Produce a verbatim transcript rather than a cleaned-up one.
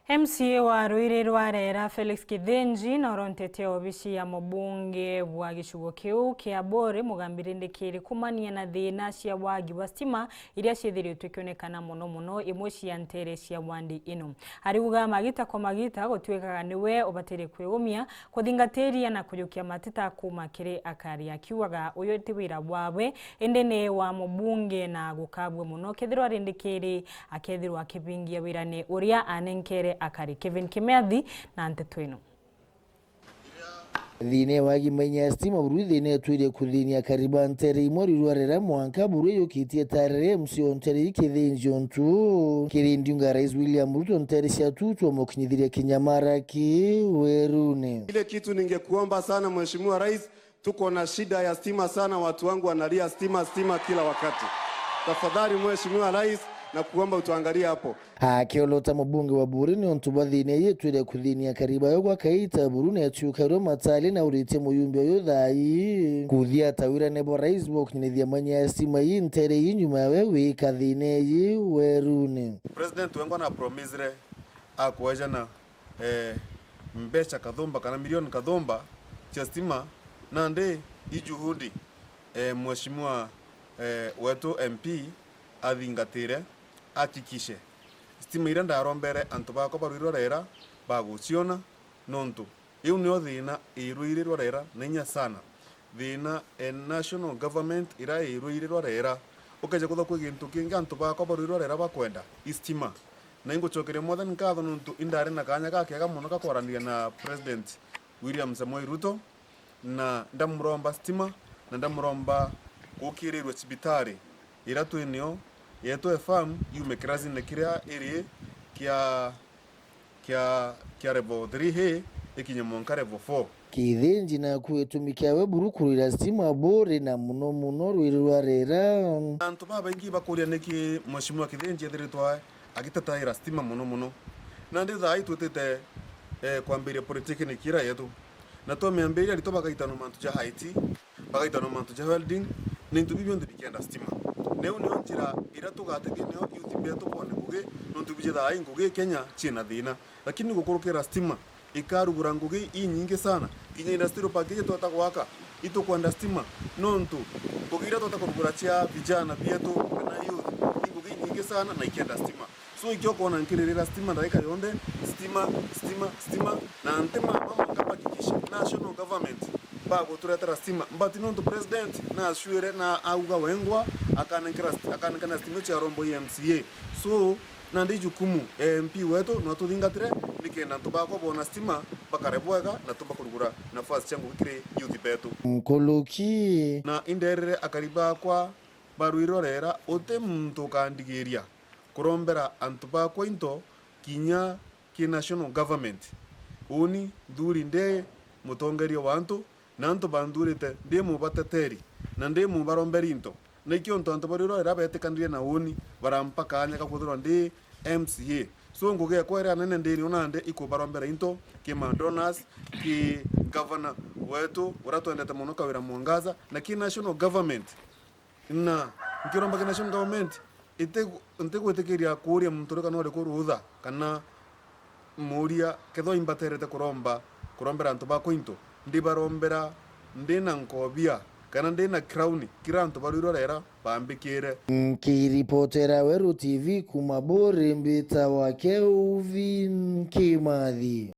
M C A wa ruiri rwa Rera, Felix Kithinji, na urontete obici ya mubunge bwa gicigo kiu kia Buri, Mugambi Rindikiri, kumania na thina cia wagi bwa stima iria ciithiritwe ikionekana mono mono imwe cia ntere cia wandi ino. Ariuga magita kwa magita gutwikaga niwe ubataire kwigumia, kuthingatiria na kujukia mateta kuuma kiri akari, akiugaga uyu ti wira bwawe, indi ni wa mubunge na gukabua mono kethirwa Rindikiri akethirwa akibingia wirane uria anenkere akari. Kevin Kimeathi na nteto ino. Thina wa gima inya ya stima buru thina itwirie kuthinia akari ba ntere imwe ruiri rwa Rera mwanka buru yukitie tarere M C A o ntere ii Kithinji untu kiri ndiunga Rais William Ruto ntere cia Tutu amukinyithiria kinya maraki werune. Ile kitu ningekuomba sana Mheshimiwa Rais, tuko na shida ya stima sana, watu wangu wanalia stima, stima kila wakati. Tafadhali Mheshimiwa Rais, na kuomba utuangalie hapo. Akiolota mubunge wa Buri ni untu bwa thina ii itwire kuthinia akari bayo gwa kaita buru ni aciukarwe matali na uritie muyumbe uyu thaa ii kuthia ta wirane bwa rais bwa kukinyithia manya ya stima ii ntere ii nyuma yawe gwika thina ii werune. President wengwa na promisire akwejana eh, mbeca kathumba kana milioni kathumba cia stima, nandi i juhudi, eh, mheshimiwa, eh, wetu M P athingatire, ahakikishe stima iria ndarombere antu bakwa ba ruiri rwa Rera baguciona, nontu iu nio thina i ruiri rwa Rera na inya sana. Thina e national government ira i ruiri rwa Rera. Ukeja kutha kwi gintu kingi antu bakwa ba ruiri rwa Rera bakwenda, i stima. Na ingucokeria Mwathani nkatho nontu indari na kanya gakega mono ga kwaraniria na President William Samoei Ruto, na ndamuromba stima, na ndamuromba gukirirwe cibitari ira twi nio yetu e farm yume kirasine kiria iri kia kia, kia level three A ikinye mwanka level four. Kithinji naku gitumi kiawe buru kurira stima Buri na muno muno ruiri rwa Rera. Antu babaingi bakuria niki Mheshimiwa Kithinji ethiritwe agitetaira stima muno muno. Nandi thaa ii twitite, eh, kwambiria polytechnic ira yetu. Na twamiambiria aritwa bagaitanwa mantu ja I T, bagaitanwa mantu ja welding, na into biu bionthe bikienda stima. Na iu nio njira iria tugategemea youth betu bone ngugi, nontu bwiji thaa ii ngugi Kenya ciina thina. Lakini gukurukira stima ikarugura ngugi inyingi sana. Kinya industrial park iji tweta gwaka, itukwenda stima, nontu ngugi iria tweta kurugura cia vijana bietu kana youth, i ngugi inyingi sana na ikienda stima. So, ikio kwona nkiririra stima ndaika yonthe, stima, stima, stima, na nti mama mwanka mpakikishe national government baguturetera stima. But nontu president nacuire na auga wengwa akanenkera st-, akanenkana stima cia rombo ya M C A. So, nandi jukumu ya M P wetu no atuthingatire nikenda antu bakwa bona stima bakare bwega na tumba kurugura nafasi cia ngugi kiri youth betu. Nkuluki. Na inderire akari bakwa ba ruiri rwa Rera, uti muntu ukandigiria kurombera antu bakwa into kinya ki national government. Uni nthuri ndi mutongeria wa antu, na antu banthurite ndi mubateteri, na ndi mubaromberi into. Na ikio untu antu ba ruiri rwa Rera betikanirie na uni, barampa kanya ga kwithirwa ndi M C A. So, ngugi ekwa iria nene ndinio nandi ikubarombera into ki ma donors, ki governor wetu uria twendete mono Kawira Mwangaza, na ki national government. Na nkiromba ki national government, iti-, ntigwitikiria kuuria muntu uri kana uriku ruutha, kana muuria kethirwa imbaterete kuromba, kurombera antu bakwa into, ndibarombera ndina nkobia kana ndina crown kiri antu ba ruiri rwa Rera bambikire. Nkiripotera Weru T V kuuma Buri, mbitawa Kelvin Kimathi.